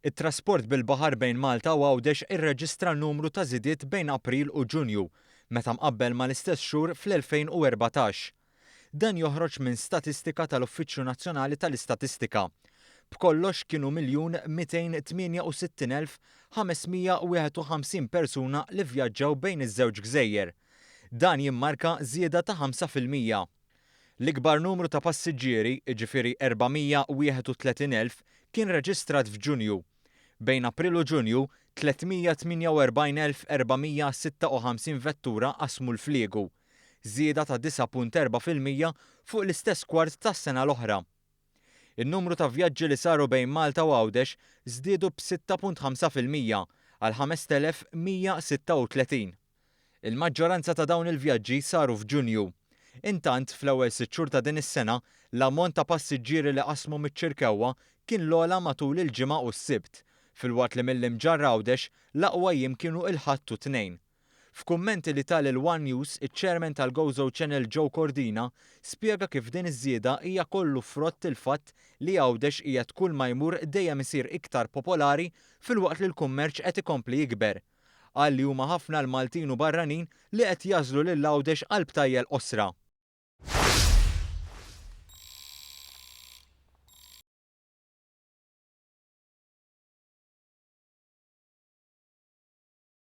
It-trasport bil-baħar bejn Malta u Għawdex irreġistra numru ta' żidiet bejn April u Ġunju, meta mqabbel mal-istess xhur fl-2014. Dan joħroġ minn statistika tal-Uffiċċju Nazzjonali tal-Istatistika. B'kollox kienu 1,268,551 persuna li vvjaġġaw bejn iż-żewġ gżejjer. Dan jimmarka żieda ta' 5%. L-ikbar numru ta' passiġġieri, jiġifieri 431,000, kien reġistrat f'Ġunju. Bejn April u Ġunju, 348,456 vettura qasmu l-fliegu, żieda ta' 9.4% fuq l-istess kwart tas-sena l-oħra. In-numru ta' vjaġġi li saru bejn Malta u Għawdex żdiedu b'6.5% għal 5,136. Il-maġġoranza ta' dawn il-vjaġġi saru f'Ġunju. Intant, fl-ewwel sitt xhur ta' din is-sena, l-ammont ta' passiġġieri li qasmu miċ-Ċirkewwa kien l-ogħla matul il-Ġimgħa u s-Sibt, filwaqt li mill-Imġarr Għawdex l-aqwa jiem kienu il-Ħadd u t-Tnejn. F'kummenti li ta lil one News, iċ-Chairman tal-Gozo Channel Joe Cordina spjega kif din iż-żieda hija kollu frott il-fatt li Għawdex qiegħed kull ma jmur dejjem isir iktar popolari filwaqt li l-kummerċ qed ikompli jikber. Qal li huma ħafna l-Maltin u barranin li qed jagħżlu lil Għawdex għal btajjel qosra.